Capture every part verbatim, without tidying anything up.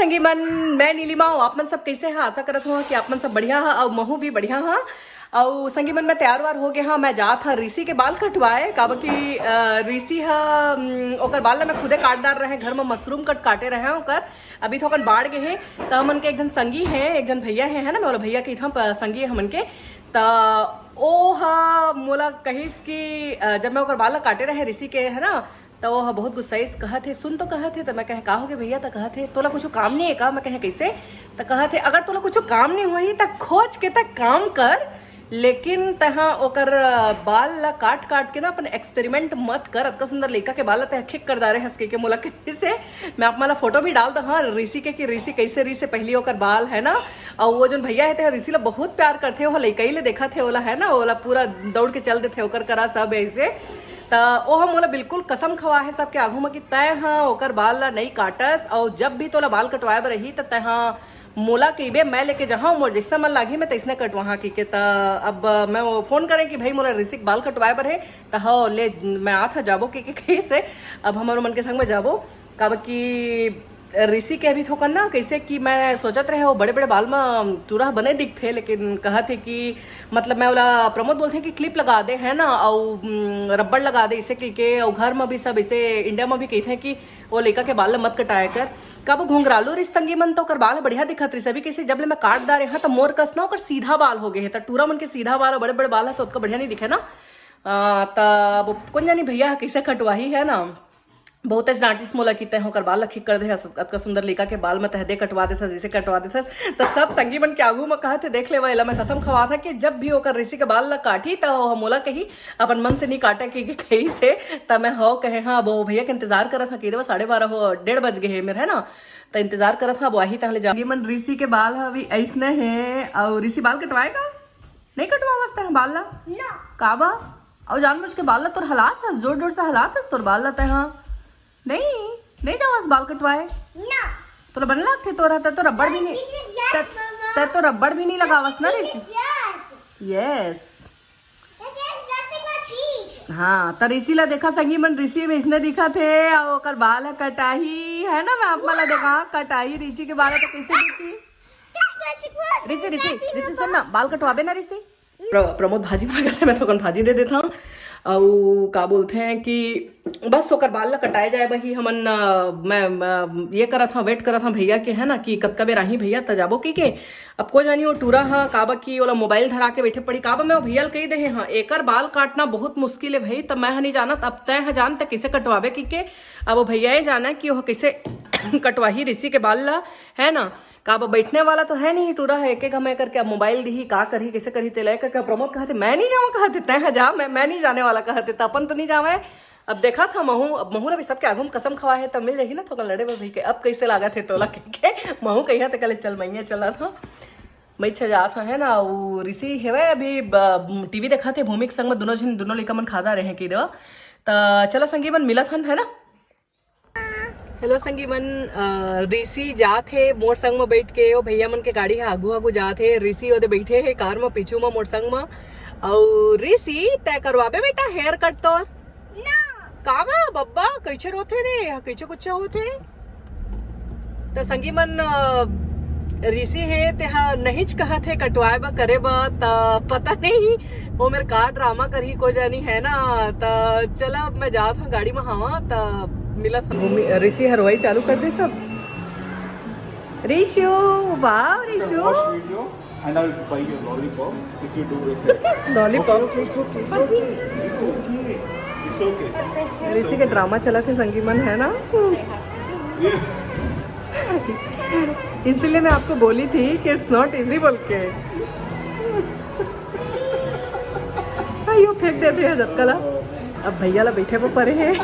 संगी मन, मैं नीलिमा, अउ आप मन सब कइसे हा? आशा करत हव कि आप मन सब बढ़िया हा, अउ महू भी बढ़िया हा। अउ संगी मन, मैं तैयार वार हो गे हा, मैं जात हा ऋषि के बाल कटवाए, काबर कि, अ, ऋषि हा, उम, ओकर बाल ला मैं खुदे काट डार रहे, घर में मशरूम कट काटे रहे ओकर, अभी थोकन बाढ़ गे हे। त हमन के एक झन संगी हे, एक झन भैया हे, है ना, मैं ओला भैया कहिथंव, प-, संगी हे हमन के। त ओ हा मोला कहिस कि, अ, जब मैं ओकर बाल ला काटे रहे ऋषि के, है ना, त वो ह बहुत गुस्साइस, कहत हे, "सुन तो," कहत हे। त मैं कहे, "का होगे भैया?" त कहत हे, "तोला कुछ काम नहीं है का?" मैं कहे, "कैसे?" त कहत हे, "अगर तोला कुछ काम नहीं होही त खोज के त काम कर, लेकिन तहा ओकर बाल ला काट काट के ना अपन एक्सपेरिमेंट मत कर, अतका सुंदर लइका के बाल ला तह खिक कर डारे हस," के मोला कहिस हे। मैं आप मन ला फोटो भी डाल दहा ऋषि के, कि ऋषि कैसे ऋषि पहली ओकर बाल, है ना। और वो जोन भैया हे ते ऋषि ला बहुत प्यार करथे, वो लइका ही ले देखत हे ओला, है ना, ओला पूरा दौड़ के चल देथे ओकर करा सब ऐसे। त ओह मोला बिल्कुल कसम खवा हे सबके आगू म कि तैं ह ओकर बाल ला नइ काटस, अउ जब भी तोला बाल कटवाए बर रही त तैं ह मोला कहिबे, मैं लेके जहाँ मोर जैसना मन लागही मैं तैसने कटवाहा कहिके। त अब मैं वो फोन करें कि भाई मोला ऋषि के बाल कटवाए बर हे, त हो ले मैं आत ह जाबो कहिके कहिस हे। अब हमर मन के संग में जाबो, काबर कि ऋषि के अभी थोकन ना, कैसे कि मैं सोचत रहे वो बड़े बड़े बाल में टूरा बने दिखथे, लेकिन कहत हे कि मतलब मैं ओला, प्रमोद बोलथे कि क्लिप लगा दे, है ना, अउ, उम, रबड़ लगा दे इसे कहिके। अउ घर में भी सब इसे, इंडिया में भी कहिथे कि वो लइका के बाल ला मत कटाया कर। काबर घुंघरालू रिस संगी मन तो ओकर बाल ह बढ़िया दिखत रिस, अभी कैसे जब ले मैं काट डारे हा त मोर कस ना ओकर सीधा बाल हो गए हे, त टूरा मन के सीधा बाल, बड़े बड़े बाल ह त ओतका बढ़िया नहीं दिखे ना। आ, त अब कोन जानी भैया ह कैसे कटवाही, है ना। बहुतेच डांटिस मोला कि तैं ओकर बाल ला खिक कर दे हस, अतका सुंदर लइका के बाल में तहदे कटवा देथस, जैसे कटवा देथस। त सब संगी मन के आगू में कहत हे, देख लेवा, एला मैं कसम खवात हा कि जब भी ओकर ऋषि के बाल ला काटही त ओह मोला कही, अपन मन से नहीं काटे के, के कहिस हे। त मैं हव कहे, हाँ, अब वो भैया के इंतजार करत हा, कहि देवा साढ़े बारह हो, डेढ़ बज गए हे मेर, है ना। त इंतजार करत हा, अब आही तहले जा। ये मन ऋषि के बाल ह अभी ऐसने हे, अउ ऋषि बाल कटवाएगा? नहीं कटवावस तैं बाल ला? ना। काबर? अउ जानबूझ के बाल ला तोर हलात हस, जोर जोर से हलात हस तोर बाल ला तैं हा। नहीं, नहीं जावस बाल कटवाए। ना। तोला बने लागथे तोर हा, तैं तो रबड़ भी नहीं, तैं, तैं तो रबड़ भी नहीं लगावस ना ऋषि। यस। हाँ, त ऋषि ला देखा संगी मन, ऋषि में इसने दिखत हे, अउ ओकर बाल ह कटाही, है ना, मैं आप मन ला देखा, हाँ, कटाही ऋषि के बाल ह त कैसे दिखही? ऋषि, ऋषि, ऋषि, सुन ना, बाल कटवाबे ना ऋषि? प्र-, प्रमोद भाजी मांगत हे, मैं थोकन भाजी दे देत हव। अउ का बोलथे कि बस ओकर बाल ला कटाए जाए बर ही हमन, अ, मैं, अ, ये करत हव, वेट करत हव भैया के, है ना, कि कतका बेर आही भैया, त जाबो कहिके। अब कोई जानी वो टूरा ह काबर कि ओला मोबाइल धरा के बैठे पड़ी, काबर मैं वो भैया ल कही दे हे, हाँ, एकर बाल काटना बहुत मुश्किल हे भाई, त मैं ह नहीं जानत, अब तैं ह जान, तैं कैसे कटवाबे कहिके। अब वो भैया ये जाना कि वो कैसे कटवाही ऋषि के बाल ला, है ना। काबर बैठने वाला तो है नहीं टूरा ह, एक एक हमें करके अब मोबाइल दिही, का करही, कैसे करही, तेला करके प्रमोद कहत हे, मैं नहीं जावा कहत हे, तैं ह जा, मैं, मैं नहीं जाने वाला कहत हे, त अपन तो नहीं जावे। अब देखत हव महू, अब महू ला भी सबके आगू में कसम खवा हे, त मिल जाही ना थोकन लड़े बर भी के, अब कैसे लागत हे तोला कहिके, महू कहिया त कहले चल मैया चलत हव, मैं इच्छा जात हव, है ना, अउ ऋषि हेवय अभी ब-, टीवी देखत हे भूमि के संग में, दोनों झन, दोनों लइका मन खादा रहे कहि देवा, त चला संगी मन मिलत हन, है ना। हेलो संगी मन, अ, ऋषि जात हे मोर संग म बैठ के, ओ भैया मन के गाड़ी ह आगू आगू जात हे, ऋषि ओदे बैठे हे कार म पीछू म मोर संग म। अउ ऋषि, तैं करवाबे बेटा हेयर कट तोर? ना। काबर बब्बा, कैसे रोथे रे, यह कैसे कुछ होथे? त संगी मन, अ, ऋषि हे, तेहा नहींच कहत हे कटवाए बर, करे बर, त पता नहीं वो मेर का ड्रामा करही, को जानी, है ना। त चला, अब मैं जात हव गाड़ी में हवा, त मिलत हव। ऋषि हरवाई चालू कर दे सब। ऋषु, वाह Rishu. Watch video and I'll buy you a lollipop if you do it. Lollipop। Okay, okay, it's okay, it's okay, it's okay, it's okay, it's okay। ऋषि के ड्रामा चलत हे संगी मन, है ना। इसीलिए मैं आपको बोली थी कि it's not easy बोल के। हाँ, यो फेंक देथे हे जतका ला। अब भैया ला बैठे बर परे हे।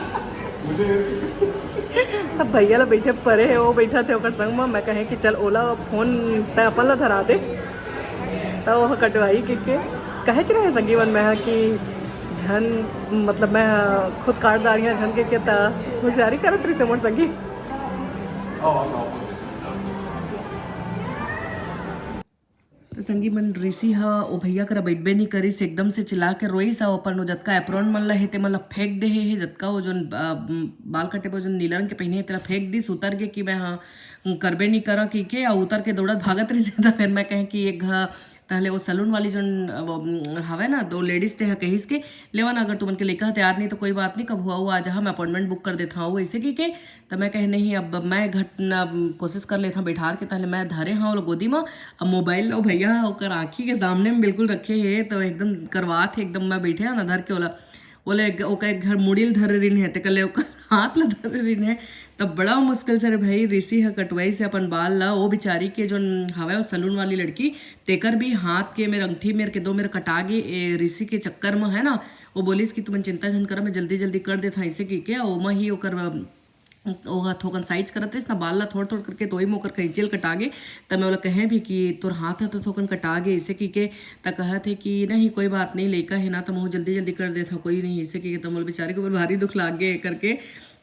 अब भैया ला बैठे बर परे हे, वो बैठत हे ओकर संग म। मैं कहे कि चल ओला फोन तैं अपन ला धरा दे, त वो कटवाही कहिके। कहेच रहे संगी मन मैं ह कि झन, मतलब मैं ह खुद काट डारिया झन कहिके, त होशियारी करत रहिस हे मोर संगी। त संगी मन, ऋषि ह ओ भैया करा बइठबे नइ करिस, एकदम से चिल्ला के रोइस, अउ अपन ओ जतका एप्रोन मन ल हे, ते मन ल फेंक दे हे, जतका ओ जोन, अ, बाल कटे बर जोन नीला रंग के पहिने हे, तेला फेंक दिस, उतर के कि मैं ह करबे नइ करा कहिके, अउ उतर के दौड़त भागत रहिस। त फेर मैं कहें कि एक घ-, तहले ओ सैलून वाली जोन, अ, वो, हवय ना, दो लेडीज ते ह कहिस के, "लेवा ना, अगर तुमन के लइका ह तैयार नइ, तो कोई बात नइ, कभू अउ आ जहा, मैं अपॉइंटमेंट बुक कर देत हंव," अइसे कहिके। त मैं कहे, "नहीं, अब मैं घटना कोशिश कर लेथंव बैठार के," तहले मैं धरे हंव ओला गोदी म, अब मोबाइल लो भैया ओकर आँखी के सामने में बिल्कुल रखे हे, तो एकदम करवात हे, एकदम मैं बैठे हंव ना धर के ओला, ओला एक, ओकर एक घर मुड़ी ल धरे रिन हे, तेकर ले ओकर हाथ ल धरे रिन हे, तब बड़ा मुश्किल से रे भाई ऋषि ह कटवाइस हे अपन बाल ला। ओ बिचारी के जोन हवय ओ सैलून वाली लड़की, तेकर भी हाथ के मेर अंगठी मेर के दो मेर कटा गे, ए, ऋषि के चक्कर म है ना। वो बोलिस कि तुमन चिंता झन करा, मैं जल्दी जल्दी कर देथंव, अइसे कहिके ओमा ही ओकर, अ, ओहा थोकन साइज करत रहिस ना बाल ला थोड़ थोड़ करके, तो ओही म ओकर कैंची ल कटा गे। त मैं ओला कहें भी कि तोर हाथ ह तो थोकन कटा गे, अइसे कहिके। त कहत हे कि नहीं, कोई बात नहीं, लइका हे ना, त महू जल्दी जल्दी कर देथंव, कोई नहीं, अइसे कहिके। त मोला बेचारी के ऊपर भारी दुख लाग गे करके,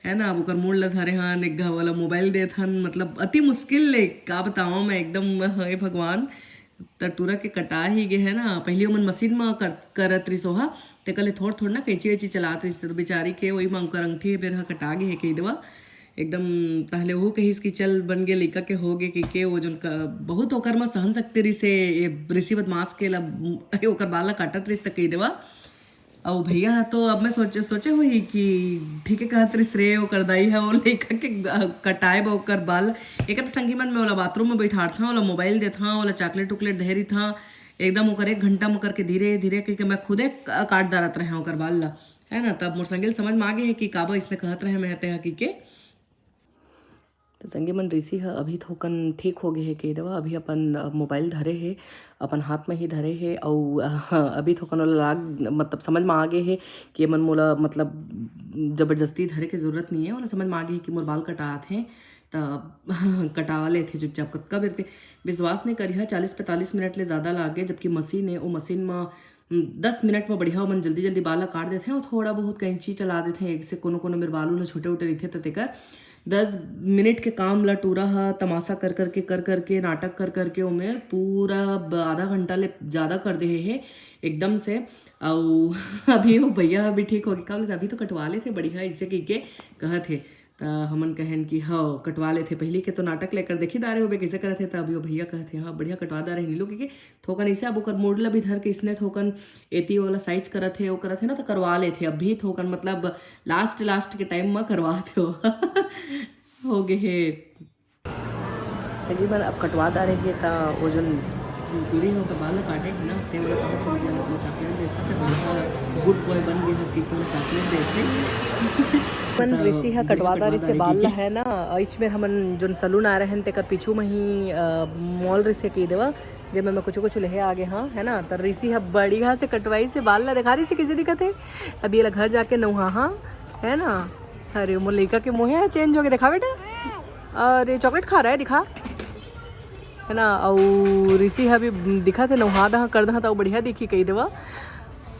है ना। अब ओकर मुड़ ल धरे हन, एक घा वाला मोबाइल देत हन, मतलब अति मुश्किल ले, का बतावंव मैं, एकदम हे भगवान, तरतुरा के कटा ही गे है ना। पहिली ओमन मशीन म कर, करत रिस ओहा, तेकर ले थोड़ थोड़ ना कैंची वैंची चलात रिस, त बेचारी के ओही म ओकर अंगठी मेर ह कटा गे हे कहि देवा। एकदम तहले ओहू कहिस कि चल बन गे, लइका के हो गे कहिके। वो जोन क-, बहुत ओकर म सहन शक्ति रिस हे, ये ऋषि बदमाश के ला, ओकर बाल ला काटत रिस त कहि देवा। अउ भैया ह तो अब मैं सोचे, सोचे होही कि ठीक है कहत रिस रे, ओकर दाई ह ओ लइका के ग-, कटाए बर ओकर बाल। एक तो संगी मन, मैं ओला बाथरूम में बैठारथंव, ओला मोबाइल देथंव, ओला चॉकलेट उकलेट धे रिथंव, एकदम ओकर एक घंटा म करके धीरे धीरे कहिके मैं खुदे क-, काट डारत रहेंव ओकर बाल ला, है ना। तब मोर संगी ल समझ में आ गे हे कि काबर इसने कहत रहे मैं ह तेहा कहिके। तो संगी मन, ऋषि ह अभी थोकन ठीक हो गे हे कहि देवा, अभी अपन, अ, मोबाइल धरे हे, अपन हाथ में ही धरे हे, अउ, अ, अभी थोकन ओला लाग, मतलब समझ में आ गे हे कि एमन मोला, मतलब जबरदस्ती धरे के जरूरत नहीं है, ओला समझ में आ गे हे कि मोर बाल कटात हे, त कटावा लेथे चुपचाप। कतका बेर के विश्वास नहीं करिहा, चालीस पैंतालीस मिनट ले ज़्यादा लागे, जबकि मशीन है, वो मशीन में दस मिनट में बढ़िया ओमन जल्दी जल्दी बाल ला काट देथे, अउ थोड़ा बहुत कैंची चला देथे। एक से कोनो कोनो मेर बाल उल छोटे उटे रहिथे, त तेकर दस मिनट के काम ला टूरा ह तमाशा कर करके, कर करके, नाटक कर करके ओमेर पूरा ब-, आधा घंटा ले ज़्यादा कर दे हे एकदम से। अउ अभी वो भैया अभी ठीक हो गए, का बोलथे, अभी तो कटवा लेथे बढ़िया, अइसे कहिके कहत हे। त हमन कहेन कि हव, कटवा लेथे। पहिली के तो नाटक लेकर देखी दारे होबे, कैसे करत हे। त अभी वो भैया कहत हे, हाँ, बढ़िया कटवा दारे हे नीलू, कहिके थोकन अइसे अब ओकर मुड़ ला भी धर के इसने थोकन एती ओला साइज करत हे, वो करत हे ना, त करवा लेथे। अभी थोकन मतलब लास्ट, लास्ट के टाइम म करवात हे वो। हो गे हे। संगी मन, अब कटवा दारे हे, त वो जोन टूरी ह ओकर बाल ला काटे हे ना, ते ओला कहत हे कि चॉकलेट देथे, त बढ़िया गुड बॉय बन गे हस, कि तोला चॉकलेट देथे। मन त ऋषि ह बढ़िया कटवा दारे से बाल ला, है ना। अइच मेर हमन जोन सलून आए रहेन, तेकर पीछू म ही, अ, मॉल ऋषि कहि देवा, जेमे मैं कुछु कुछु लेहे आ गे हंव, है ना। त ऋषि ह बढ़िया से कटवाइस हे बाल ला, देखा ऋषि कैसे दिखत हे। अब ये ला घर जाके नहाहूं, है ना। अरे मोर लइका के मुंह ह चेंज हो गे, देखा बेटा। अरे चॉकलेट खा रहा है, दिखा, है ना। अउ ऋषि ह भी दिखत हे, नहा दहा कर दहा त बढ़िया दिखी कहि देवा।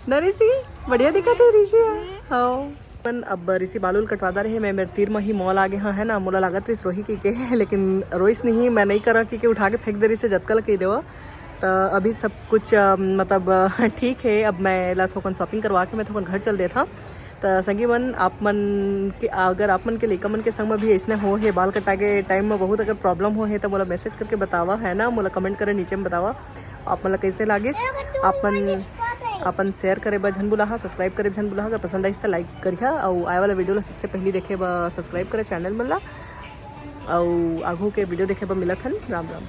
न ऋषि, बढ़िया दिखत हे ऋषि ह। हाँ। अपन अब ऋषि बाल उल कटवा दारे हे, मैं मेर तीर म ही मॉल आ गे हंव, है ना। मोला लागत रहिस रोही कहिके, लेकिन रोइस नहीं, मैं नहीं करा कहिके उठा के फेंक दे रहिस हे जतका ल कहि देवा। त अभी सब कुछ, अ, मतलब, अ, ठीक हे। अब मैं ला थोकन शॉपिंग करवा के मैं थोकन घर चल देथंव। त संगी मन, आप मन के, अगर आप मन के लइका मन के संग म भी अइसने हो हे, बाल कटाए के टाइम म बहुत अगर प्रॉब्लम हो हे, त मोला मैसेज करके बतावा, है ना, मोला कमेंट करे नीचे म बतावा। आप मन ला कैसे लागिस? आप मन अपन शेयर करे बर झन भुलाहा, सब्सक्राइब करे झन भुलाहा। अगर पसंद आइस त लाइक करिहा, अउ आए वाला वीडियो ला सबसे पहली देखे बर सब्सक्राइब करे चैनल मन ला। अउ आघू के वीडियो देखे बर मिलत हन। राम राम।